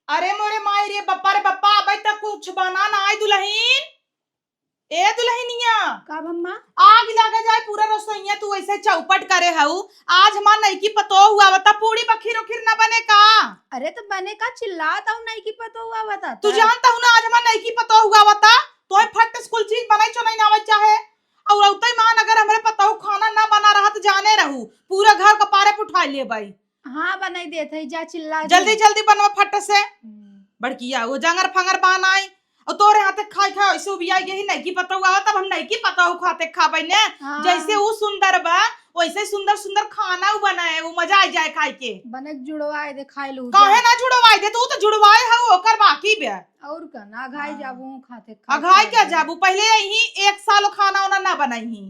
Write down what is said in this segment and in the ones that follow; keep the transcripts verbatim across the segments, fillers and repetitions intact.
अरे मोरे माई रे बप्पा रे बप्पा, अबे तक कुछ बना ना आई दुलहिन। ए दुलहिनिया, का बम्मा? आग लगा जाए पूरा रसोइया, तू ऐसे चौपट करे हऊ। आज हमार नईकी पतोह हुआ बता, पूड़ी बखीर उखीर ना बने का? अरे तो बने का, चिल्लात हऊ नईकी पतोह हुआ बता तू त। जानता हूँ ना, आज हमार नईकी पतोह हुआ बता, तोहे फट से कुल चीज बनाई चुनाई ना आवे चाहे। और औते मान अगर हमरे पतोह खाना ना बना रहा तो जाने रहू, पूरा घर का पारे पे उठा लेबई। हाँ, बनाई देत है, जा चिल्ला जल्दी, जल्दी बनवा फट से। हम्म। बड़किया, वो जंगर फंगर बान आई, और तोरे हाथे खाए खाए ऐसे उबिया गई, नईकी पतोह आवा, तब हम नईकी पतोह खाते खाबे ने। हाँ। जैसे ऊ सुंदर बा, वैसे सुंदर सुंदर खाना ऊ बनाए, वो मजा आ जाए खाए के। बने जुड़वाए दे, खाए लू काहे जा। ना जुड़वाए दे, तू तो जुड़वाए है, ओकर बाकी बे। और का ना, अघाई हाँ। जाबू खाते खाए अघाई क्या जाबू, पहले यही एक साल खाना उना ना बनाई ही।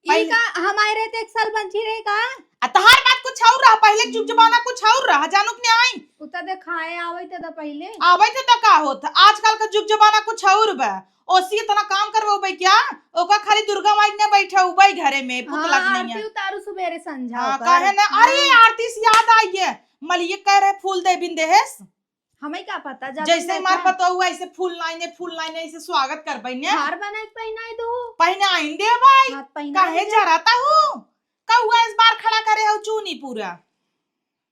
ई पहले का हमारे रहते एक साल बंची रहे का? आ तहार बात कुछ और रहा, पहले के जुग जमाना कुछ और रहा, जानू कि नहीं आई? उ त देखाए आवै त द पहले। आवै त द का होत? आजकल का जुग जमाना कुछ और बा। ओसी इतना काम करवाबे क्या? ओका खाली दुर्गा माई ने बैठे उबई घरे में, पुतला हाँ, के नैया। आरती उतारू सुबेरे संझा हाँ, ओकर। काहे ना? अरे, हाँ। आरती से याद आई है, मलिये कह रहे फूल दे बिन देहेस। हमें का पता, जा जैसे बंदे हमार का। पतोह हुआ, ऐसे फूल लाइने, फूल लाइने, ऐसे स्वागत करबे ने। हार बनाए के पहिनाए दो। पहिनाइन दे भाई। हाथ पहिनाए काहे दे। जराता हूँ? कौआ इस बार खड़ा करे हो चूनी पूरा।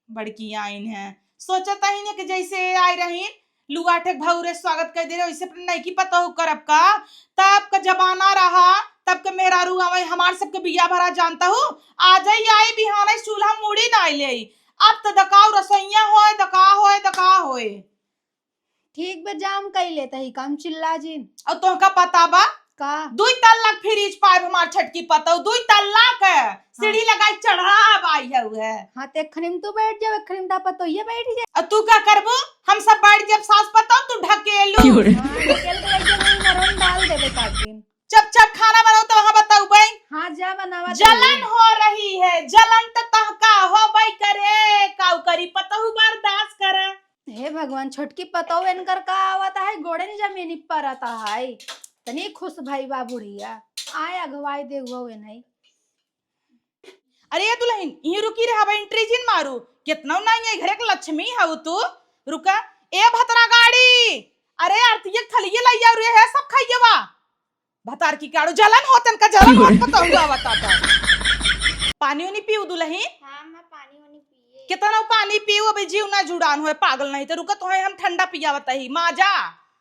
बड़की आइन है। सोचत ही ने कि जैसे आए रही, लुगाठे के भौरे स्वागत कर दे रहे, वैसे अपने नईकी पतोह करब का? तब का जमाना रहा, तब के मेहरारू आवे, हमार सबके बिया भरा जानता हूँ। आज ही आई बिहान ही चूल्हा मूड़ी ना ले। अब त दकाऊ रसोइया होए, दका होए, दका होए। ठीक बे, जाम कई लेता ही काम चिल्ला जिन। और तोहका पता बा? का? दुई तल्ला के फ्रिज पाइब हमार छटकी पतोह, दुई तल्ला के सीढ़ी हाँ। लगाई चढ़ाब आई है उहे। हाँ, ते एखनिम तू बैठ जाओ, एखनिम ता पतोहिया बैठ जाए। और तू का करबू? हम सब बैठ जाब सास पतोह, तू ढकेलू। क्यों रे? हाँ, ढकेल के बैठ जाओ, वहीं नरम डाल देबे काटिन। जब जब खाना बनाओ तो वहाँ बताऊ बई। हाँ, जा बनावा तो जलन ले। हो रही है, जलन त तहका होबई करे, काऊ करी पतोहू बर्दाश्त करे। हे भगवान, छोटकी पतोह इनकर का आवत है, गोड़े न जमीनी परत है। तनी खुश भई बा बुढ़िया, आए अगवाई दे हुआ नहीं। अरे ये दुलहिन, इहीं रुकी रहा, अब entry जिन मारू। कितना नाई है, घर एक लक्ष्मी हऊ तू। रुका, ए भतरा गाड़ी, अरे आरती एक थलिये लइया रे है, सब खाइए बा। भतार की काड़ू जलन होतन का, जलन होत पतोहू आवत आता। पानी उनी पीऊ दुलहिन? हाँ, मैं पानी उनी पिए। कितना पानी पीऊ, अबे जीव ना जुड़ान होए, पागल नहीं तो रुका, तोहे हम ठंडा पियावत ही, माजा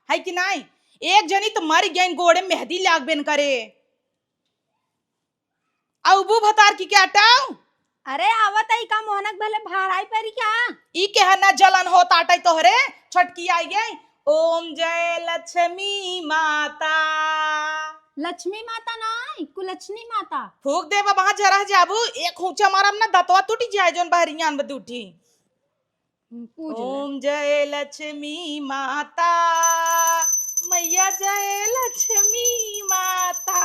है कि नहीं? एक जनी तो मर गई, गोड़े मेहंदी लाग बेन करे। अउबू भतार की के अटाऊ? अरे आवत है का मोहनक भले भाड़ाई परी क्या? ई के है ना जलन होत आटै तोहरे, छोटकी आई गई। ओम जय लक्ष्मी माता। लक्ष्मी माता नाई, कुलक्ष्मी माता। फूक देबा वहाँ जरह जाबू, एक हुचा मारब ना दतवा टूटी जाए जौन बहरियान बदूठी। हम्म, पूछ ले। ओम जय लक्ष्मी माता, मैया जय लक्ष्मी माता,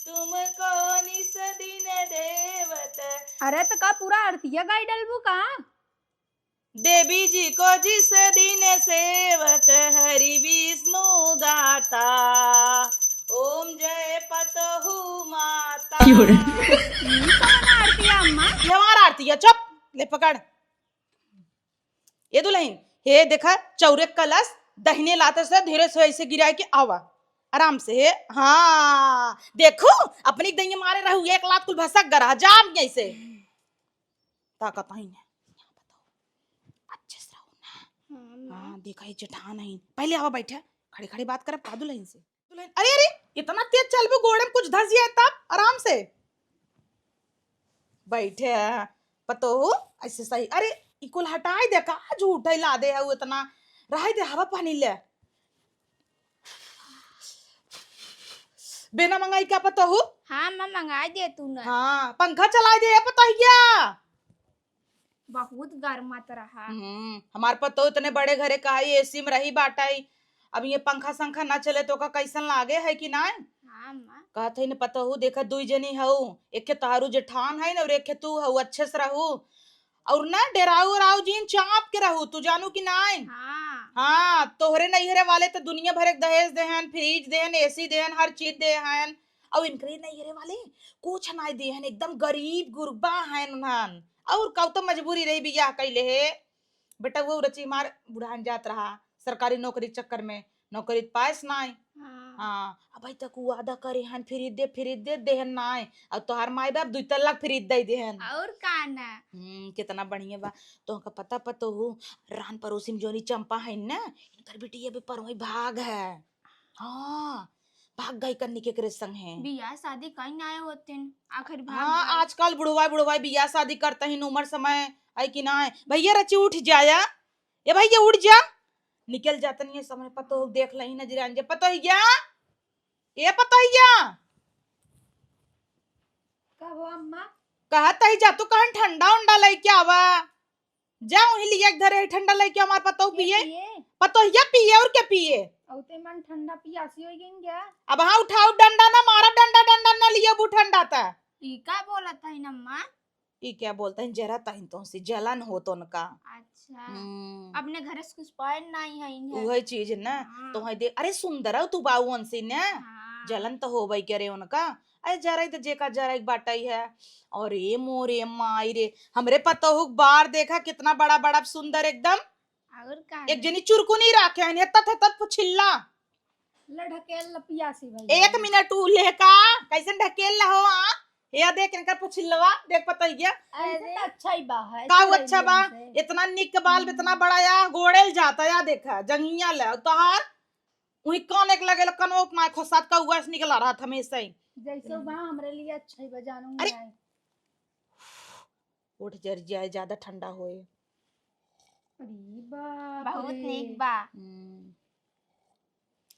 तुमको निस दिन देवत। अरे, तो का पूरा आरतिया गाई डलबू का? देवी जी को जिस दिन सेवक हरि विष्णु गाता, ओम जय पतहु माता। क्यों रे? ई कौन आरतिया अम्मा? ये हमार आरतिया, चुप, ले पकड़। ए दुलहिन, हे देखा, चौरे कलश दहिने लाते से धीरे से ऐसे गिराए के आवा, आराम से, हे, हाँ, देखू, अपनी दहिने मारे रहू, एक लात कुल भसक गरा, जाम ऐसे। ताकत आई ने, यहाँ बताओ, अच्छे से रहो ना। हाँ, माँ। हाँ, देखा, ये जेठान है, पहले आवा बैठा, खड़े खड़े बात करब का दुलहिन से। दुलहिन, अरे, अरे, इतना तेज चलबू, गोड़े में कुछ धस जाए तब, आराम से। बैठे हैं, पतोहू, ऐसे सही। अरे, ई कुल हटाई दे, का झूठ है, ला दे है वो इतना। रहाई दे, हवा पानी ले। बिना मंगाई का पतोहू? हाँ, माँ, मंगाई दे तू ना। हाँ, पंखा चलाई दे, पतोहिया। बहुत गरमात रहा। हम्म, हमार पतोह इतने बड़े घरे का है, एसी में रही बाटाई। अब ये पंखा संखा ना चले तो का कैसन लागे है कि नाय? हाँ, माँ। कहत है न पतोहू, देखा दुई जनी हऊ, एक के तारू जेठान है न और एक के तू हऊ, अच्छे से रहू। और ना डेराऊ उराऊ जीन चाप के रहू, तू जानू कि नाय? हाँ। हाँ, तोहरे नैहरे वाले तो दुनिया भर एक दहेज देहन, फ्रिज देहन, एसी देहन, हर चीज देहन। और इनकरे नैहरे वाले कुछ नाय देहन, एकदम गरीब गुरबा हैं उन्हन। और कब तो मजबूरी रही बियाह कैले है। बेटा वो रची मार बुढ़ान जात रहा सरकारी नौकरी चक्कर में, नौकरी पायस नाय। हाँ। हाँ, अबे तक उ वादा करे हन, फ्रिज दे, फ्रिज दे, देहन नाय। अब तोहार माई बाप दुई तल्ला फ्रिज दे देहन। और का ना? हम्म, कितना बढ़िया बा। तोहका पता पतोहू, रान पड़ोसी में जोनी चंपा है ना, इनकर बिटिया भी परवई भाग है। हाँ, भाग गई कन्नी केकरे संग है। बियाह शादी कहीं ना आए होते हैं, आखिर भाग हाँ, गए। आजकल बुढ़वाई बुढ़वाई बियाह शादी करते हैं, उम्र समय है कि ना है। भैया रची उठ जाया, ए भैया उठ जा, निकल जातनी है समय पतोह देख लही नजर आन जा पतोहिया, ए पतोहिया। का हो अम्मा? कहत ही जा तू कहन ठंडा उंडा लेके आवा, जा वहीं लिया के धरे है ठंडा लेके हमार पतोह ये पिए। पिए? पतोहिया पिए और क्या पिए? औते मन ठंडा पियासी हो गई क्या? अब हाँ उठाओ डंडा ना मारा, डंडा डंडा ना लियो बू ठंडा ता। ई का बोलत है अम्मा? ई क्या बोलते हैं, जरा तहिन तो से जलन हो तो उनका। अच्छा। हम्म। अपने घर से कुछ पाए नहीं है इन्हें। उहे चीज ना, हाँ। तो है दे, अरे सुंदर हो तू बाऊ उनसे ना, हाँ। जलन तो होबे करे उनका। अरे जरा तो जेका जरा एक बाटा ही है। और ए मोरे माई रे, हमरे पतोहू के बार देखा कितना बड़ा बड़ा सुंदर एकदम। और का एक है? जनी चुरकुनी राखे हैं, हेतत हेतत पुछिल्ला। ले ढकेल ल पियासी भैया। एक मिनट उ लेका, कैसन ढकेल ल हो आ? या देख इनकर पुछिल्लवा, देख पतोहिया। ऐसे अरे। तो अच्छा ही बा है, का छोड़े अच्छा बा? इनसे। इतना निक बाल, हम्म। इतना बड़ा या गोड़ेल जाता या देखा, जंगिया ले तोहार। उही कान एक लगे लो, कनो अपना खोसात का उगास निकला रहा था हमेशा ही। जैसे बा हमरे लिए अच्छा ही बा, जानू अरे। नहीं। ओठ जर जाए, ज्यादा ठंडा होए। अरे बाप बहुत रे। नीक बा। हम्म।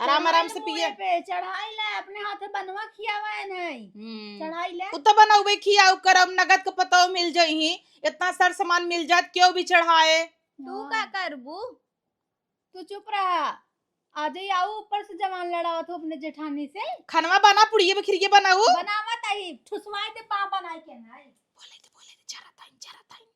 आराम, आराम से पिए। मुँह पे चढ़ाई ले, अपने हाथे बनवा खियावा है नहीं। हम्म। चढ़ाई ले। उ तो बनौबे खियाऊ करब, नगद के पतौ मिल जइही, इतना सर सामान मिल जात, केहू भी चढ़ाए। तू हाँ। का करबू? तू चुप रहा। आजे आऊ ऊपर से जवान लड़ावत हो अपने जेठानी से। खनवा बना, पुड़िए बखिरिए बनाऊ। बनावत आई, ठुसवाए दे पाँव बनाए के नाई। बोले दे, बोले दे, जरा ताइन, जरा ताइन।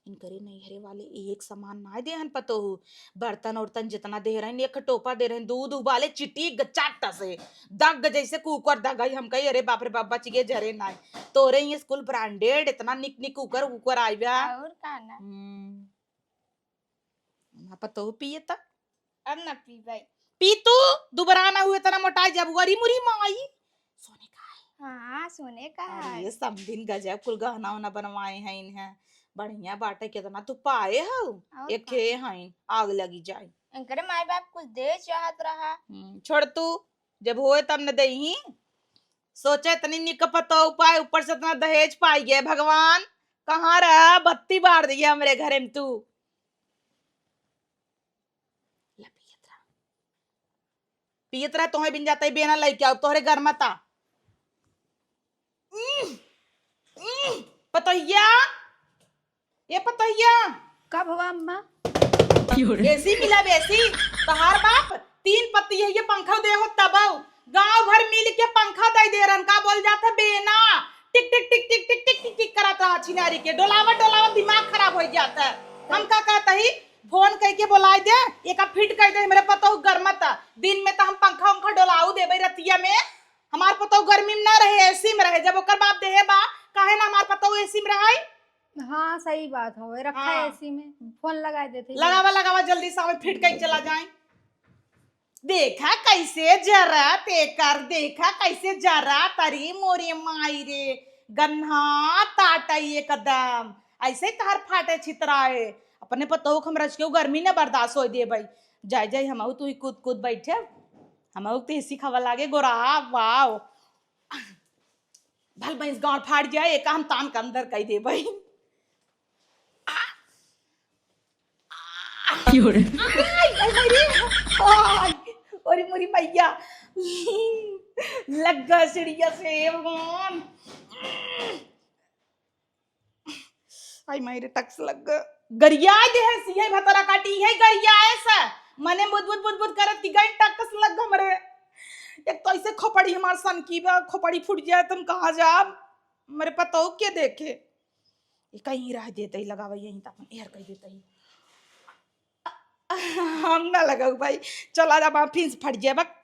इनकरे नैहरे वाले एक सामान नाय देहन पतोहू। बर्तन उर्तन जितना दे रहन, एक टोपा दे रहन, दूध उबाले चिटी ग-, चाट से। दग जैसे कुकर दग गई। हम कही, "अरे बाप रे बाप, बच गए, जरे नाय।" तोरे ही स्कूल ब्रांडेड, इतना निक निक कुकर, कुकर आइबा। और का ना? हम्म। ना पतोहू पिए त? अब ना पीबै। पी तू, दुबरा ना हुए तना मोटाई जाबू। अरे मुरी माई, सोने का है। हाँ, सोने का अरे है। ये समधिन गजब कुल गहना उहना बनवाए हैं इन्हें। बढ़िया बाटे, कितना तू पाए हो। और एक का? खे हैं, आग लगी जाए। इनकरे माई बाप कुछ दे चाहत रहा। हम्म, छोड़ तू, जब होए तब न देही। सोचे इतनी निक पतोह पाए, ऊपर से इतना दहेज पाई गए। भगवान, कहाँ रहा? बत्ती बार दिए हमरे घरे में तू। ला पियत रहा। पियत रहा, तोहे बिन जाता ही बेना लइके आओ, तोहरे घर मता। उम्म, उम्म, पतोहिया, ए पतोहिया। का भवा अम्मा? एसी मिला बेसी, तोहार बाप तीन पत्ती है ये पंखा दे हो तबौ, गांव भर मिल के पंखा दे दे रहन, का बोल जात है बेना, टिक टिक टिक टिक टिक टिक टिक टिक करत रहा छिनारी के, डोलावत डोलावत दिमाग खराब हो जात है। हम का कहत ही, फोन कइके बोलाइ दे, एका फिट कइ दे, हमरे पतोह गरमत, दिन में त हम पंखा उंखा डोलाऊ देबै रतिया में, हमार पतोह गर्मी में ना रहे, एसी में रहे, जब ओकर बाप देहे बा, काहे ना हमार पतोह एसी में रहै? हाँ, सही बात हवे, रखा हाँ। एसी में, फोन लगाइ देते हैं। लगावा, लगावा, जल्दी से आवे, फिट कइ चला जाए। देखा कैसे जरत एकर, देखा कैसे जरत, अरे मोरे माई रे, गन्हा ताटै एकदम, ऐसे तहर फाटे छितराए। अपने पतोह के हम रच के गर्मी न बर्दाश्त होइ देबै। जाए जाए हमहू तू ही कूद कूद बैठे, हमहू तो एसी हवा लागे गोरा, वाओ। भल भैंस गांड फाट जाए, एका हम तान के अंदर कइ देबै। आ! आ! क्यों रे? आई, आई, आई रे! आई! अरे मोरी मैया! लग गा सिड़िया से, भगवान! आई माई रे, टक्स लग गा। गरियाए देहे सिहे भतरा काटी है, गरियाए से। मने बुद बुद बुद बुद करत कि गई टक्स लग गा हमरे। एक तो ऐसे खोपड़ी हमार सनकी बा, खोपड़ी फूट जाए त हम कहाँ जाब? हमरे पतोह के देखे। ये कहीं रह देते ही लगावा, यहीं त अपन एयर कइ देते ही। हम ना लगाऊ भाई, चला जा, फिर से फट जाए बक।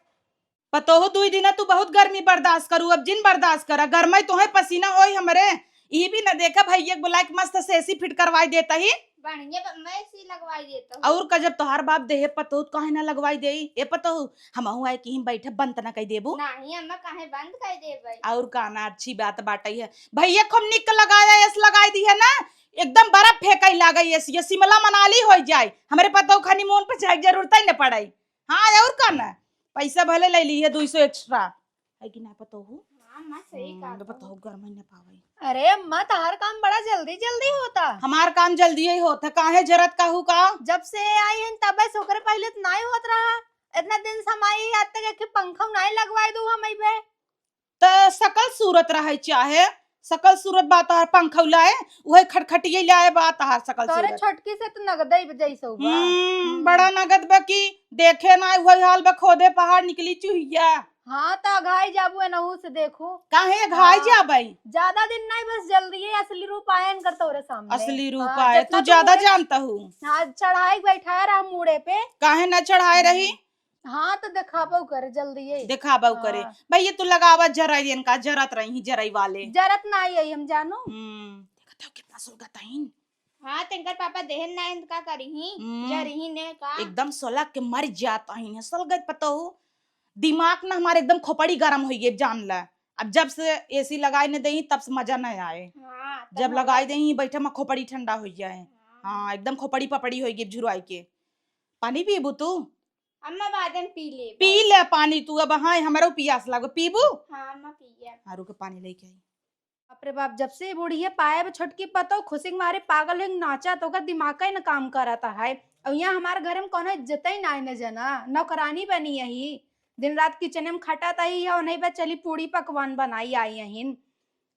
पतोह दुई दिन तू बहुत गर्मी बर्दाश्त करू, अब जिन बर्दाश्त करा, गर्माई तोहे पसीना होई हमरे। ई भी न देखा भैया के बुलाए के मस्त से एसी फिट करवाई देता ही। बढ़िया ब-, मैं AC लगवाई देता हूँ। और का, जब तोहार बाप देहे पतोह, त काहे ना लगवाई देई? ए पतोह, हमहू आए कि हम बैठे, बंद ना कई देबू? नहीं अम्मा, काहे बंद कई देबै? और का ना, अच्छी बात बाटै है। भैया खूब निक लगाया, AC लगाई दी है ना, एकदम बर्फ फेंकै लागे AC, ये शिमला मनाली होइ जाए, हमरे पतोह क honeymoon पे जाए के जरूरत ही न पड़े। हाँ, और का ना, पैसा भले ले ली है दुई सौ extra, है कि ना पतोहू? हाँ, अम्मा, सही हम्म, कहा तो तो। पतोहू गरम ही ना पावे। अरे अम्मा, तहार काम बड़ा जल्दी जल्दी होता। हमार काम जल्दी ही होता, काहे जरत कहू का? जब से आई हन तबे से ओकरे पहिले त नाई होत रहा। इतना दिन से हम आई, आज तक एक पंखा नाई लगवाए दू हम अइबे। त सकल सूरत रहे चाहे, सकल सूरत बा तहार पंखौला है, उहे खटखटिये लाए बा तहार सकल तोरे सूरत। छोटकी से त नगदई जैसे बा। हम्म, हम्म। बड़ा नगद बा कि देखे ना, उहे हाल बा, खोदे पहाड़ निकली चुहिया। हाँ, त अघाई जाबू एनहू से देखू। काहे अघाई हाँ। जाबै? ज्यादा दिन नहीं, बस जल्दी है, असली रूप आए इनकर तोरे सामने। असली रूप हाँ, आए, जितना तू ज्यादा तुम जानता हूँ। हाँ, चढ़ाई बैठाए रहा मूड़े पे। काहे ना चढ़ाए रही? हाँ, त देखाबो करे, जल्दी है। देखाबो करे। हाँ। भैया, तू लगावा जराई इनका, जरत रही जराई वाले। जरत ना आई हम जानू। हम्म, देखत हो कितना सुलगत हईन। हाँ, त इनकर पापा देहन ना, इनका करिही, हम्म। जरिही ने का। एकदम सलग के मर जात हईन, सलगत पतोहू। दिमाग ना हमारे एकदम खोपड़ी गरम होइए, जान ला। अब जब से AC लगाई ने देही, तब से मजा ना आए। हाँ, तब जब मजा लगाई देही, बैठे में खोपड़ी ठंडा हो जाए। हाँ। हाँ, एकदम खोपड़ी पपड़ी होइए झुरवाई के। पानी पीबू तू? अम्मा, बाद में पी ले। पी ले पानी तू, अब हाँ, हमरो पियास लागो, पीबू? हाँ, अम्मा, पिए। हाँ, रुक, पानी लेके आई। बाप रे बाप, जब से बुढ़िया पाए बा छोटकी पतोह, खुशी के मारे पागल होइके नाचत, ओकर दिमाग ही न काम करत है। और यहाँ हमारे घर में कोनो इज्जत ही नाई न जना, नौकरानी बनी यही, दिन रात kitchen में खटत आई है, और नहीं बा चली पूड़ी पकवान बनाई आई अहिन।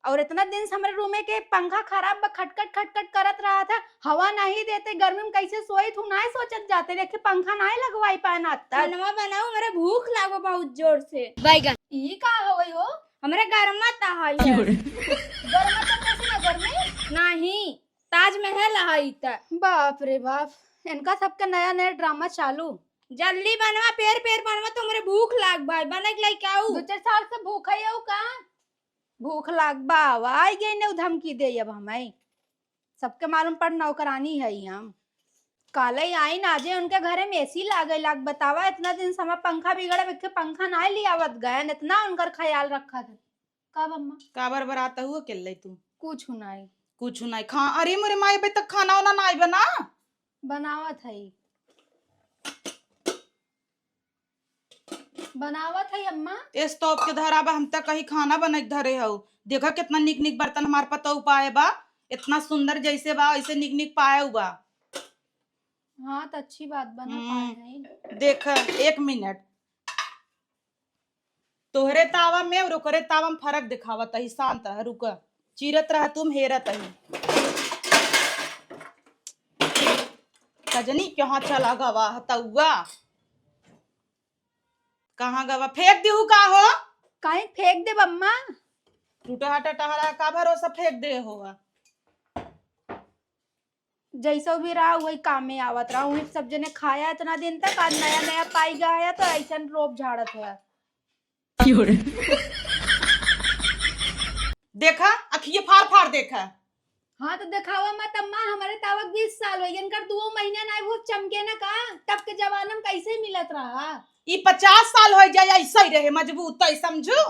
और इतना दिन से हमरे रूमे के पंखा खराब बा, खटखट खटखट करत रहत है, हवा नहीं देते, गर्मी में कैसे सोई थू, नहीं सोचत जाते, देखे पंखा नहीं लगवाई पाए ना आज तक। खानवा बनाओ, हमरे भूख लागो बहुत जोर से। बैगन। ई का हवई हो? हमरे गरमा तहाई है। गरमा तो कैसे ना गर्मी? नहीं, ताजमहल है ई त। बाप रे बाप, इनका सबके नया नया ड्रामा चालू। जल्दी बनवा, पेर पेर बनवा, तो हमरे भूख लाग भाई, बने के लेके आऊ। दो चार साल से भूखा ही हो का? भूख लाग बा, आई गई ने धमकी दे अब हमें। सबके मालूम पड़ नौकरानी है हम। काले आई ना जे उनके घरे में AC लागे लाग, बतावा इतना दिन से हमार पंखा बिगड़े, एक पंखा ना लियावत गए, इतना उनकर ख्याल रखा था। का बम्मा? का बरबरात हुआ अकेले तू? कुछ नहीं। कुछ नहीं खा, अरे मोरे माई, अबे तक खाना वाना नहीं बना? बनावत है। बनावत है अम्मा। ए stove के धरा बा, हम त कहीं खाना बने के धरे हऊ। देखा कितना निक निक बर्तन हमार पतोह पाए बा, इतना सुंदर जैसे बा ऐसे निक निक पाए बा। हाँ, त अच्छी बात बना हम्म। पाए हैं। देख, एक मिनट, तोहरे तावा में और ओकरे तावा में फर्क दिखावत ही। शांत रह, रुक, चीरत रह, तुम हेरत ही। कजनी कहाँ चला गवा हतौआ? कहाँ गवा? फेंक दिहू का हो? काहे फेंक देब अम्मा? टूटा हटा टहरा का भरोसा फेंक दे हो? जैसो भी रहा वही काम में आवत रहा, वही सब जने खाया इतना दिन तक, आज नया नया पाई गया है तो ऐसन रोब झाड़त है। देखा, अखिए फाड़ फाड़ देखा। हाँ, तो देखावा मत अम्मा, हमरे तावक बीस साल हो गए, इनकर दुओ महीना ना वो चमके ना का, तब के जमाना में कैसे मिलत रहा? ई पचास साल हो जाए, ऐसा ही रहे मजबूत, तो समझू।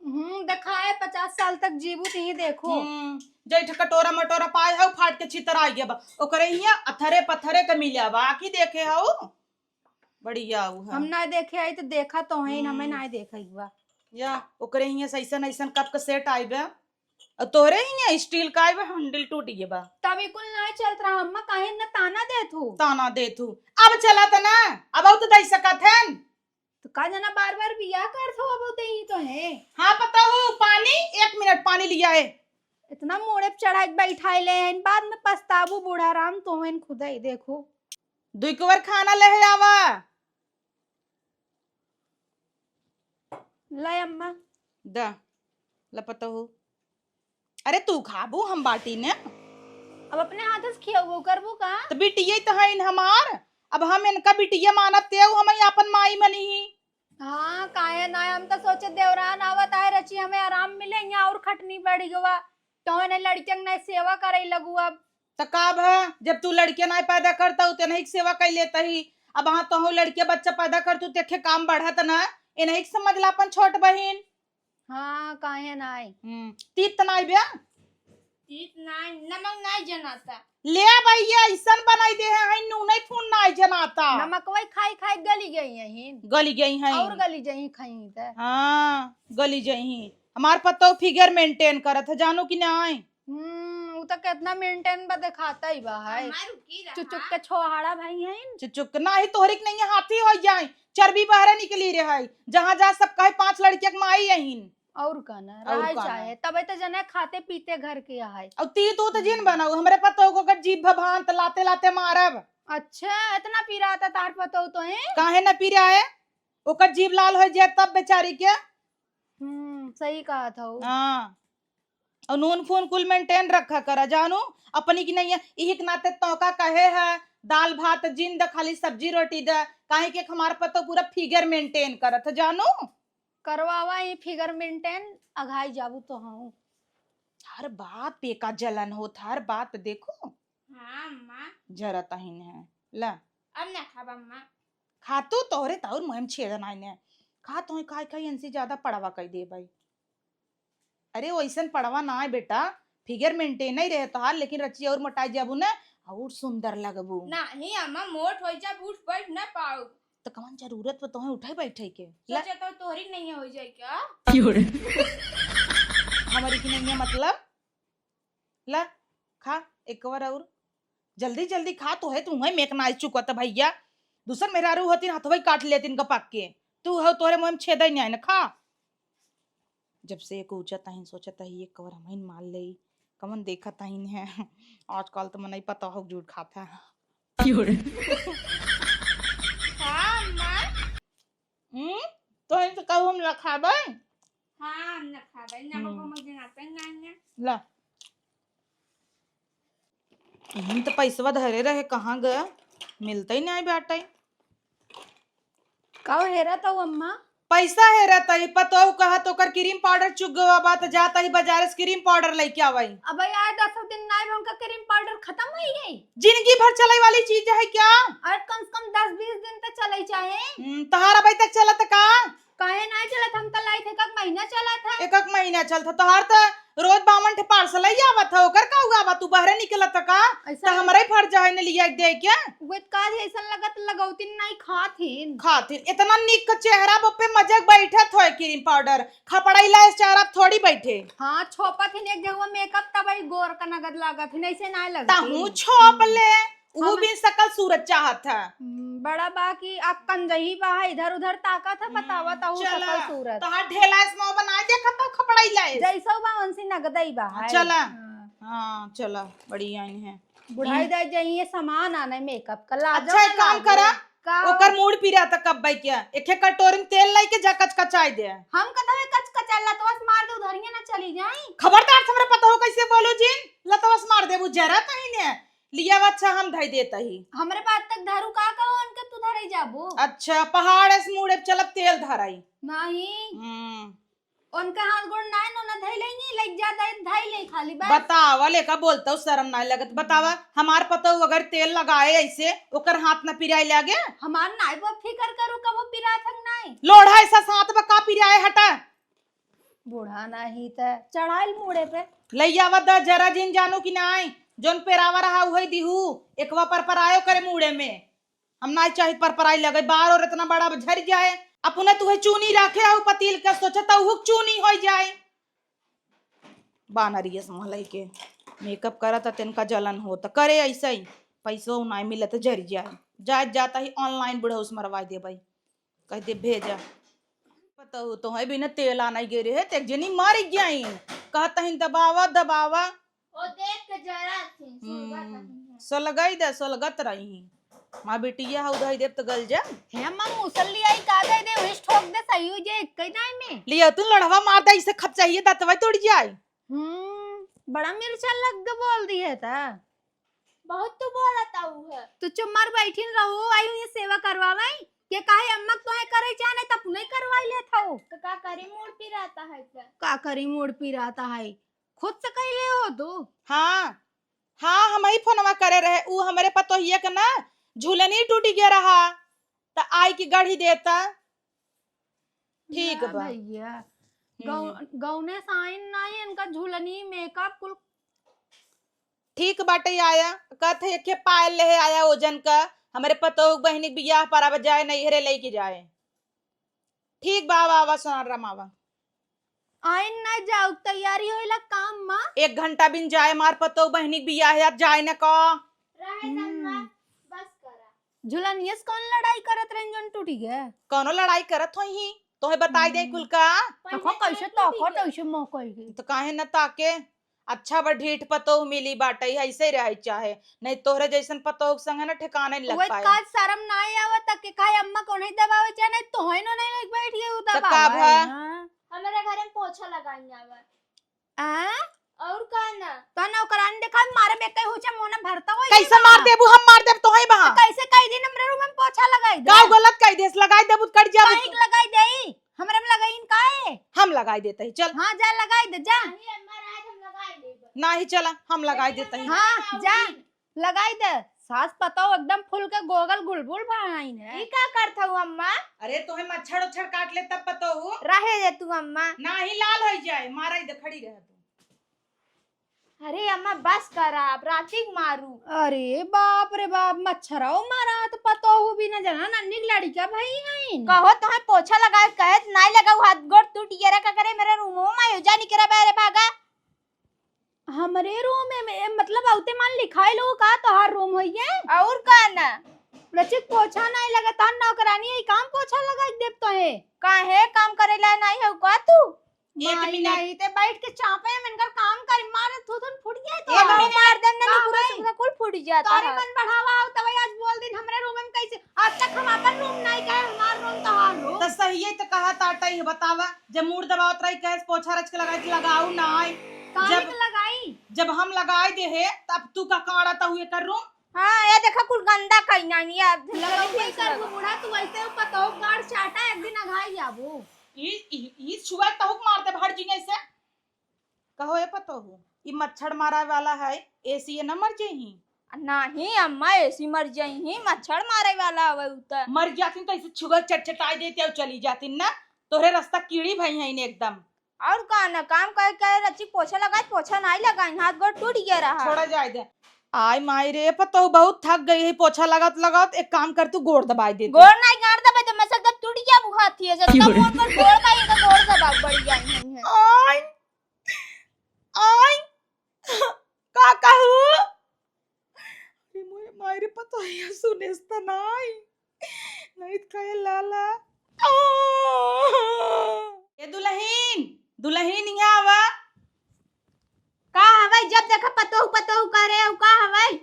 हम्म, देखाए पचास साल तक जीबू, तो ही देखो। हम्म, जैठ कटोरा मटोरा पाए है, फाट के छितर आ गया बा। ओकरे हिया अथरे पथरे के मिला बा, आखी देखे हऊ। बढ़िया उ है। हम ना देखे आई तो देखा तो है, हमें हम्म। ना देखे हुआ। या, ओकरे हिया से ऐसन ऐसन कप के सेट आइबे। और तोरे हिया स्टील का आइबे, हैंडल टूट गए बा। तभी कुल ना चलत रहा, अम्मा काहे न ताना देत हूँ? ताना देत हूँ। अब चला त ना, अब तो दे सकत हन। तो का जना बार बार बियाह करत हो, अब होते ही तो है। हाँ, पता हो, पानी, एक मिनट, पानी लिया है। इतना मोड़े पे चढ़ा के बैठाए ले हैं, बाद में पछताबू बूढ़ा राम, तो हैं खुदा ही देखो। दुई कुवर खाना ले आवा। ले अम्मा। दा, ले पता हो। अरे तू खाबू, हम बाटी ने। अब अपने हाथ से खियाबू करबू का? तो बिटिये तो है इन हमार, अब हम इनका बिटिये मानत ते, उ हमें अपन माई मनी ही। हाँ, काहे ना, हम तो सोचे देवरान आवत आए रची, हमें आराम मिले, यहाँ और खटनी बढ़ गवा, तो इन्हें लड़कियन ने सेवा करे लगू। अब त का भा, जब तू लड़के नाय पैदा करतउ, त इनही के सेवा कइ लेतही। अब हाँ, तोहू लड़के बच्चा पैदा करतू, त एखे काम बढ़त ना, इनही के समझ ला अपन छोट बहिन। हाँ, काहे नाय? हम्म, तीत नाय बे? तीत नाय, नमक नाय जनाता। ले भैया, अइसन बनाइ देहे हैं, नूनइ फून नाय जनाता। नमकवइ खाइ खाइ गलि गइ हैं। गलि गइ हैं। अउर गलि जइहीं खइहीं त। हाँ, गलि जइहीं। हमार पतोह figure maintain करत है, जानू कि नाय? हम्म, उ त केतना maintain बा देखातइ बा है। हमार रुकी रहा। चुचुक के छोहाड़ा भइ हैं। चुचुक के नाहीं, तोहरी के नइया हाथी होइ जाए, चर्बी बहरे निकली रहइ। जहाँ जा सब कहे पाँच लड़किया के माई अहिन। अउर का ना, अउर रहइ का ना। चाहे, तबे त जने खाते पीते घर के आहइ। अउर तीत उत जिन बनाउ, हमरे पतोह को अगर जीभ भभान त लाते लाते मारब। अच्छा, एतना पिरात ह तोहार पतोह तोहे? काहे न पिराए? ओकर जीभ लाल होइ जाए तब बेचारी के। हम्म, सही कहत हउ। हाँ। अउर नून फून कुल maintain रखा करा, जानू। अपनी की नइया, इही के नाते तोहका कहे है, दाल भात जिन द, खाली सब्जी रोटी द, काहे कि हमार पतोह पूरा figure maintain करत है, जानू। करवावा ही figure maintain, अघाई जाबू तोहउ। हर बात पे का जलन होत, हर बात देखो। हाँ, अम्मा। जरत अहिन है। ला। अब ना खाब, अम्मा। खातू तोहरे त अउर मुँह में छेद नाई ने। खा तोहे खाई खाई इनसे ज्यादा पड़वा कइ देबइ। अरे, ओइसन पड़वा नाय बेटा, figure maintain ही रहे तोहार, लेकिन रची अउर मोटाइ जाबू न, अउर सुंदर लगबू। नाहीं अम्मा, मोट होइ जाब, उठ बैठ न पाउब। त कवन जरूरत बा तोहे उठइ बइठइ के? ला। सोचा तो तोहरी नइया होइ जाए का? क्यों रे? हमरी की नइया मतलब? ला, खा, एक बार अउर। जल्दी, जल्दी खा, तोहे, तोहे मेक नाई चुकत भइया। दूसर मेहरारू होतिन, हथवइ काट लेतिन गपक के। तू हउ, तोहरे मुँह में छेदइ नाई न, खा। जब से एक उचत अहिन, सोचत अही, एक कवर हमहिन मार लेई। कवन देखत अहिन है, आजकल त मनई पतोहू क जूठ खात है। क्यों रे? हाँ, अम्मा। हम्म? तोहन त कहू हम ना खाबे? हाँ, हम ना खाबे। ना हम्म। बाबा, मुझे ना पे, ना, ना। ला। इहन त पैसवा धरे रहे, कहाँ गए? मिलतइ नाई बाटइ। का हेरत हऊ अम्मा? पैसा हेरत हई, पतोहू कहत ओकर cream powder चुक गवा बा, त जात हई बाजारे से cream powder लइके आवइ। अबइ आए दसो दिन नाई बा, उनका cream powder खतम होइ गइ? जिनगी भर चलइ वाली चीज है क्या? अरे कम से कम दस बीस दिन त चलइ चाहे। हम्म, तहार अबइ तक चलत का? काहे नाई चलत? हम त लाइत है, एक एक महीना चलत है। एक एक महीना चलत है। तोहार त रोज बावन ठे parcel ही आवत है, ओकर का हुआ बा? तू बहरे निकलत का? अइसा त हमरे फर्ज है न लिया के दे के। उहे त काज अइसन लगत लगौतिन नाई खात हिन। खात हिन। इतना निक चेहरा बप्पे मजे के बैठत होए cream powder। खपड़ैला इस चेहरा पे थोड़ी बैठे। हाँ, छोपत हिन एक जगह makeup तबही गोर का नगद लागत हिन, अइसे नाई लगत ताहू हिन। छोप ले। उहू हम बिन सकल सूरत चाहत है। हम्म, बड़ा बा कि आ कंजही बा है, इधर उधर ताकत है, हम्म, बतावा ताहू चला, सकल सूरत। तोहार ढेला ऐस मुँह बनाए देखत हऊ खपड़ाई लाए। जैसो बा उनसे नगदई बा हाँ, है। चला। हाँ। हाँ, चला, बड़ी आइन है। बुढ़ाई हम्म। दे जाइए सामान आने makeup का, लाजो अच्छा, ना एक काम लागे। करा, का? ओकर मूड़ पिरा त कब्बे के, एके कटोरी में तेल लइके जा कचकचाई दे। हम कतवे कचकचाई, लतवा से मार दे, उधरिया ना चली जाई। खबरदार से हमरा पतोहू कैसे बोलू जी, लतवा से मार देबू जरा तही ने। लिया अच्छा हम धई देत ही। हमरे बात तक धरू का कहो उनके तू धरई जाबू? अच्छा, पहाड़ से मुड़े चलब तेल धराई। नहीं। हम्म। उनका हाथ गोड़ नाय नो ना धई लेंगी, लग जा धई, धई ले खाली बस। बतावा लेका बोलता हूँ, शर्म नाय लगत। बतावा हमार पतोहू अगर तेल लगाए ऐसे ओकर हाथ ना पिराए लागे। हमार नाय वो फिकर करू कबो पिरात हक नाय। लोढ़ा ऐसा साथ बा का पिराए हटा। बूढ़ा नाही त चढ़ाइल मूड़े पे। लइयावा द जरा जिन जानू कि नाई, जोन पेरावा रहा उहई दिहू, एकवा पर पर आयो करे मूड़े में। हम नाई चाहित पर पर आई लगे, बार और इतना बड़ा झर जाए। अपने तुहे चूनी राखे हऊ पतील के, सोचत हऊ हुक चूनी होई जाए। बानरियस महलई के makeup करत त तेनका जलन होत, करे ऐसे ही, पैसो नाई मिलत झर जाए। जात जात ही online बुढ़ऊ से मरवाई देबई। कह दे भेजा। पतोहू तो है बिना तेल आना गे रहे, ते एक जनी मर गई। कहत हईन दबावा, दबावा। ओ देख के जरा थी, सुलगत हम्म, रही है। सुलगई दे, सुलगत रही। माँ बिटिया हऊ धई देब त गल जा। हे अम्मा, मुसल्ली आई का दे दे, वही ठोक दे, सही हो जाए, एक ही time में। लिया तू लड़वा मार दे, इसे खप चाहिए, दतवा तोड़ जाए। हम्म, बड़ा मिर्चा लग के बोल दी है ता। बहुत तू बोलत आऊ है। तू चुप मार बैठिन रहो, आई हुई सेवा करवावे। के काहे अम्मा तोहे करे चाहे नहीं त अपने करवाई लेत हऊ। तो का करी, मूड़ पिरात है त। का करी, मूड़ पिरात है। खुद से कह ले हो तू। हाँ, हाँ, हमही फोनवा करे रहे, उ हमरे पतोहिया के ना झुलनी टूटि गया रहा, त आई के गढ़ी देता। ठीक बा भैया। हम्म। गौ-, गौने साइन नाही, इनका झुलनी, मेकअप कुल। ठीक बाटे, आया कहत है, एके पायल लेहे आया ओजन का, हमरे पतोह बहिनी के बियाह पर अब जाए, नैहरे लेके जाए। ठीक बा, आवा, आवा, सोनाराम, आवा। आइन ना जाऊ, तैयारी होइला काम मा। एक घंटा बिन जाए, मार पतोह बहिनी के बियाह है, अब जाए न का। रहे दन मा, हम्म। बस करा। झुलनिया से कौन लड़ाई करत रही जौन टूटी गए? कौनो लड़ाई करत होई ही, तोहे बताई दे हम्म। कुल का। देखो कैसे ताकत, ऐसे मुँह कइके। तो काहे न ताके, अच्छा बा ढीठ पतोह मिली बाटे, ऐसे ही रहे चाहे, नहीं तोहरे जैसन पतोह के संग न ठिकाने नहीं लग वही पाए। काज शर्म ना आवत के काहे अम्मा को नहीं दबावे चाहे, नहीं तोहे नो नहीं लग बैठ गई तो दबावे का भा? हाँ। हमारे घर में पोछा लगाई आवा। आ? और का ना? तो नौकरानी देखा मारे में कई हुचा मोना भरता होई कैसे ना। मार देबू, हम मार देब तोहे बहा। तो कैसे कई दिन हमरे रूम में पोछा लगाई दे? गाँव गलत कई देस, लगाई देबू तो कट जाबू। काहे के लगाई देई? हमरे में लगाइन काहे? हम लगाई देते ही, चल। हाँ, जा लगाई दे, जा। नहीं, अम्मा, आज हम लगाई लेबे। नाही, चला, हम लगाई देते ही। हाँ, जा, लगाई दे। सास पतोह एकदम फूल के गोगल गुलबुल भराइन है। ई का करत हऊ अम्मा? अरे, तोहे मच्छर उच्छर काट ले तब पतोह। रहे दे तू अम्मा। नाही, लाल होई जाए, मारा ही दे, खड़ी रह तू। अरे अम्मा, बस करा, अब राती के मारू। अरे बाप रे बाप, मच्छरौ मारा त पतोहू भी न जाना, नन्ही के लड़िका भई हईन। कहो तोहे पोछा लगाए कहे त नाई लगाऊ, हाथ गोड़ टूट गया रे, का करे मेरे रूमो में आयो, जा निकरा बाहरे भागा। हमरे रूम में, में, मतलब औते मान लिखाई लो का तोहार रूम होइए? और का ना? रचिक पोछा नाई लगा, तान नौकरानी है, काम पोछा लगाई देब तोहे। काहे काम करे ला नाई हो का तू? एक माई मिनट। नाही, ते बैठ के चापे में इनकर काम कर, मार थुथुन फूट गया तो। एक मिनट। मार देन ना, का निकुरा भाई? सुखरा कुल फूट जाता तोरे है। मन बढ़ावा हो, तब आज बोल दिन हमरे रूम में कैसे? आज तक हम अपन रूम नहीं कहे, हमार रूम तोहार रूम। तो सही है, तो कहा ताटा ही बतावा, जब मूड दबावत रही, कहे पोछा रच के लगाई, तो लगाऊ ना आए। काहे जब, के लगाई? जब हम लगाई दे है, तब तू का काड़ा ता हुए कर रूम? हाँ, ये देखा कुल गंदा कहीं ना, ये अब लगौबे झुलनी करबू लगा। बूढ़ा, तू ऐसे पतोह गाड़ चाटा, एक दिन अघाई जाबू। ई, ई, ई छुआ तहुक मार दे भर जिंगे से। कहो ए पतोहू, ई मच्छर मारे वाला है, एसी ये न मर जइही? नाही अम्मा, एसी मर जइही, मच्छर मारे वाला हवे उ त। मर जातिन त ऐसे छुआ चटचटाई देते और चली जातिन ना, तोहरे रास्ता कीड़ी भई हैं एकदम। और का ना, काम करे करे रची पोछा लगाई, पोछा नाही लगाई, हाथ गोड़ टूट गया रहा। छोड़ा जाए दे। आय माई रे, पतोहू बहुत थक गई है पोछा लगात लगात, एक काम कर तू गोड़ दबाई दे। गोड़ नाही गाड़ दबाई दे, मसल जब टूट गया वो हाथ ही है, जब क्यों तब रे? मोड़ पर गोड़ बाई तो गोड़ दबा बढ़ जाए हैं। आय, आय, का कहू? अरे मोरे माई रे, पतोहिया सुनेस त नाई। नहीं त कहे लाला। ए दुलहिन, दुलहिन यहाँ आवा। का हवई? जब देखा पतोहू पतोहू करे, उ का हवई?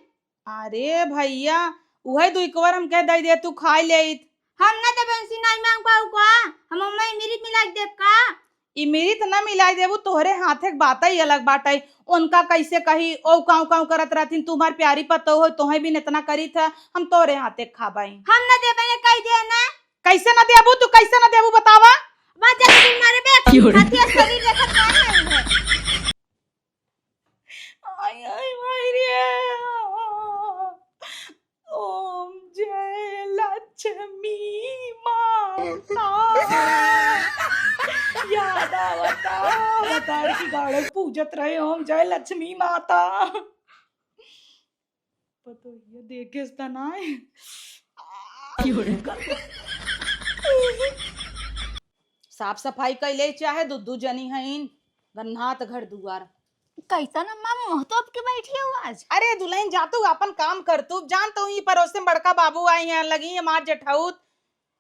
अरे भैया, उहे दुई कवर हम कह दई दे, तू खाई लेइत। हम ना देबे, उनसे नहीं मांग पाऊ का? हम ओमे इमिरित मिला के देब का? इमिरित ना मिलाई देबू, तोहरे हाथे के बात ही अलग बाटे। उनका कैसे कही, ओ काऊ काऊ करत रहथिन, तुम्हार प्यारी पतोह हो, तोहे भी इतना करी था, हम तोहरे हाथे के खाबाई। हम ना देबे, ये कह दिया ना। कैसे ना देबू तू, कैसे ना देबू बतावा? बस जल्दी मारे बे, क्यों रे? हथिया शरीर देखत का नहीं है? आय, आय, माय रे। ओम जय लक्ष्मी माता। याद आवता, बताड़ की गाड़क पूजत रहे, ओम जय लक्ष्मी माता। पतोहिया देखे स त नाय। साफ सफाई कैले चाहे दू दू जनी हईन, गन्हात घर दुआर। कैसन अम्मा मुंह तोप के बैठी हो आज? अरे दुलहिन जा तू अपन काम कर, तू जान तो ई परोसे में बड़का बाबू आई हैं, लगी हैं मार जेठाउत,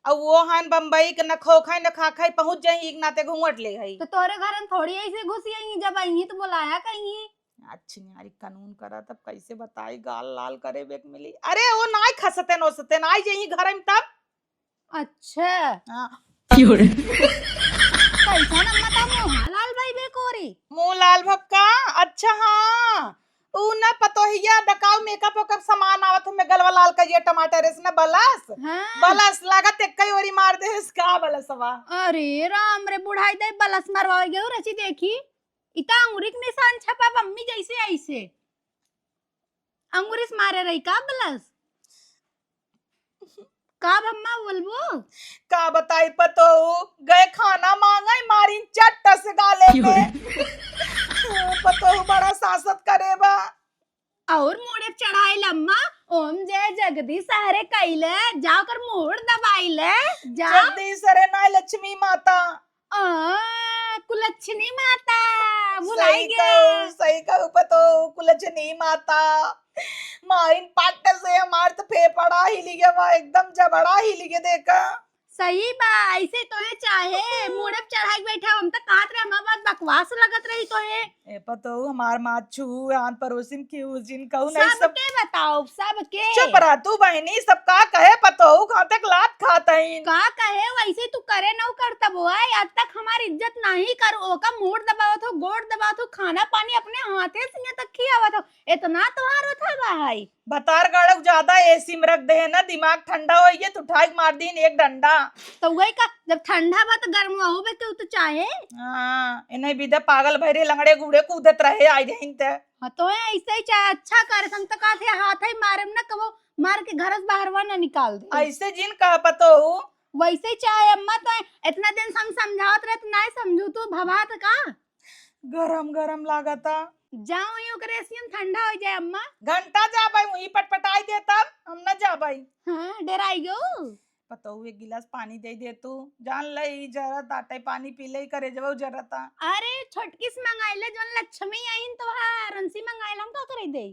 और वो हन बम्बई के न खो खाई न खा खाई पहुंच जाई, एक नाते घूंघट ले हई। तो तोरे घर में थोड़ी ऐसे घुसी आई, जब आई तो बुलाया कहीं। अच्छी न्यारी कानून करा, तब कैसे बताई, गाल लाल करे बेक मिली। अरे वो नाय खसते नोसते, नाय जही घर में तब। अच्छा। हाँ। कैसन अम्मा ता मुंह लाल भाई बे कोरी? मुंह लाल भक्का? अच्छा हाँ। ऊ ना पतोहिया डकाऊ मेकअप वेकअप सामान आवत हमें गलवा लाल करिया टमाटर एस ना बलस। हाँ। बलस लागत एक कई ओरी मार दे इसका बलसवा। अरे राम रे बुढ़ाई दे बलस मरवा गयो रची देखी। इता अंगुरी के निशान छपा मम्मी जैसे ऐसे। अंगुरी से मारे रही का बलस? का बम्मा बोलबो? का बताई पतोहू, गए खाना मांगे, मारिन चट्ट से गाले क्यों में। रे? पतोहू बड़ा सासत करे बा। और मूड़े चढ़ाइल अम्मा, ओम जय जगदीश हरे कइले, जाकर मूड़ दबाइले, जा। जगदीश हरे ना, लक्ष्मी माता। आ, कुलच्छनी माता, भुलाई सही गया। कहू, सही कहू पतोहू, कुलच्छनी माता। मारिन पाटे से हमार त फेफड़ा हिल गया बा, एकदम जबड़ा हिल गया देखा। सही बा, ऐसे तोहे चाहे, मूड़े पे चढ़ाई के बैठा, हम त कहत रहे, हमार बात बकवास लगत रही तोहे। ए पतोहू, हमार माँ छू, आन पड़ोसिन की उजिन कहू नहीं सब। सबके बताओ, सबके। चुप रह तू बहिनी, सब का कहे पतोहू, खाते के लात खात हईन। का कहे, वैसे तू करे नौ करतब हो, आज तक हमार इज्जत नहीं कर, ओका मूड़ दबावत हो, गोड़ दबावत हो, खाना पानी अपने हाथे से यहाँ तक खियावत हो, इतना तोहार होत है भाई। भतार गाड़क ज्यादा एसी में रख दे है ना, दिमाग ठंडा हो ये, तू ठाक मार दीन एक डंडा। तो वही का, जब ठंडा बा तो गर्म होबे के उ तो चाहे। हाँ, इन्हें विदे पागल भैरे लंगड़े गुड़े कूदत रहे, आई रहीन ते। हाँ, तो है ऐसे ही चाहे अच्छा करे, हम तो कहते हाथ ही मारे में ना कबो मार के घर से बाहरवा ना निकाल दे। ऐसे जिन कह पतोहू। वैसे ही चाहे अम्मा, तो इतना दिन से हम समझावत रहे, तो नहीं समझू तू, भभात का? गरम गरम लागता। जाओ ही ओकरे एसियन ठंडा हो जाए अम्मा। घंटा जाबई, वहीं पटपटाई दे तब हम न जाबई। हाँ, डराई गो। पतोहू एक गिलास पानी दे दे तू, जान ले ई जरत आटे, पानी पी ले, करे जबऊ जरता। अरे छोटकी से मंगाई ले, जौन लक्ष्मी आइन तोहार, उनसे मंगाई ले, हम का करे दे।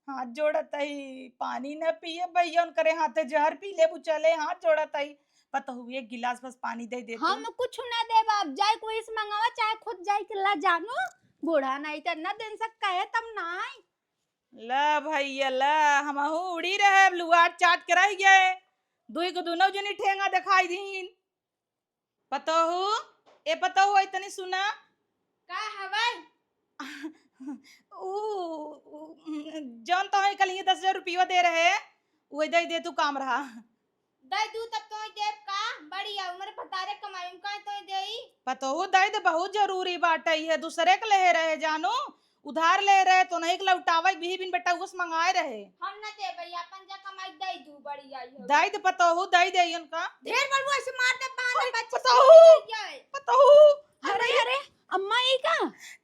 हाथ जोड़त हई, पानी न पिए भैया, उनकरे हाथे जहर पी लेबू, चले, हाथ जोड़त हई। पतोहू एक गिलास बस पानी दे दे तू। हम कुछ ना देब, आप जाए कोई से मंगावा, चाहे खुद जाए के ला जानू। बूढ़ा नहीं तो इतना दिन से कहे तब ना आई। ला भैया ला, हमहू उड़ी रहे, अब लुआट चाट के रह गए। दुई को दुनो जनी ठेंगा दिखाई दीन। पतोहू, ए पतोहू, आई तनी सुना। का हवै? ऊ, ऊ, जौन तोहे कल ये दस हजार रुपया दे रहे, वही दे दे तू, काम रहा। दे दू तब तोहे देब का? बड़ी आ उम्र भतारे कमाई में काहे तोहे देई? पतोहू, दे दे, बहुत जरूरी बात है, ये दूसरे के लेहे रहे जानू। उधार ले रहे तो नहीं के लौटावे, बिही बिन बेटा उस मंगाए रहे। हम ना देबै, अपन जा कमाई दे दू, बड़ी आई हो। दे दे पतोहू, दे दे इनका। ढेर बोलबू, ऐसे मार दे, बहाना ओए, बच्चे पतोहू, से निकल जाए। पतोहू। अरे, अरे, अम्मा, ई का?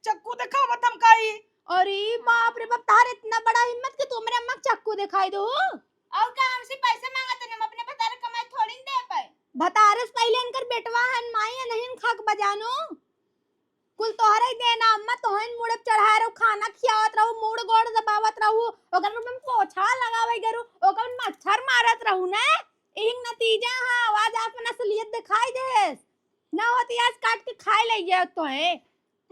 चक्कू देखावा धमकाई। अरे बाप रे बाप, तार इतना बड़ा हिम्मत कि तू हमरे अम्मा के चक्कू दिखाई दो। और का, हमसे पैसा मांगत है, हम अपने भतार कमाई थोड़ी न दे पाए। भतारे से पहले इनकर बेटवा हन, माई है नहीं खा के बजानो। कुल तोहरे ही देना अम्मा, तोहन मुड़े पे चढ़ाए रहू, खाना खियावत रहू, मूड़ गोड़ दबावत रहू, ओकर में पोछा लगावे गरू, ओकर में मच्छर मारत रहू ना। इही नतीजा है, आज आपन असलियत दिखाई देस। ना होती आज काट के खाए ले गया तोहे।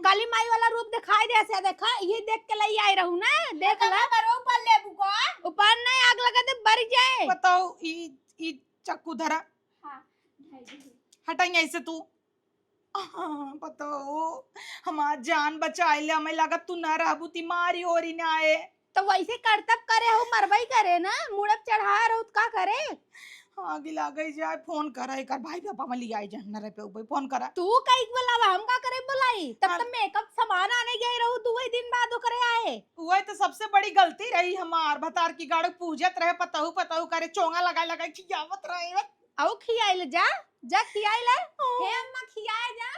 काली माई वाला रूप दिखाई देस, देखा, ये देख के ले आए रहू ना, देख ला। बरो ऊपर लेबू का? ऊपर नहीं, आग लगा दे, बर जाए। बताओ, ई, ई चक्कू धरा। हाँ, धर दे। हटाइए ऐसे तू। हाँ, बताओ, हमार जान बचाए ले, हमें लागत तू ना रहबू, ती मारी ओरी ना आए। तो वैसे करतब करे हो, मरबई करे ना, मुड़ब चढ़ा रहो, तो का करे? हाँ, गिला गई जाए, फोन करा, एकर भाई पापा में लियाई जाए, न रह पे उबई, फोन करा। तू कई बोलावा, हम का करे बुलाई? तब हाँ। तो मेकअप सामान आने गए रहू, दुई दिन बाद ओकरे आए। वही तो सबसे बड़ी गलती रही हमार, भतार की गाड़ पूजत रहे, पतहू, पतहू करे, चोंगा लगाए, लगाए खियावत रहे। आओ खियाई ले जा, जा खियाई ले। हे अम्मा खियाए जा।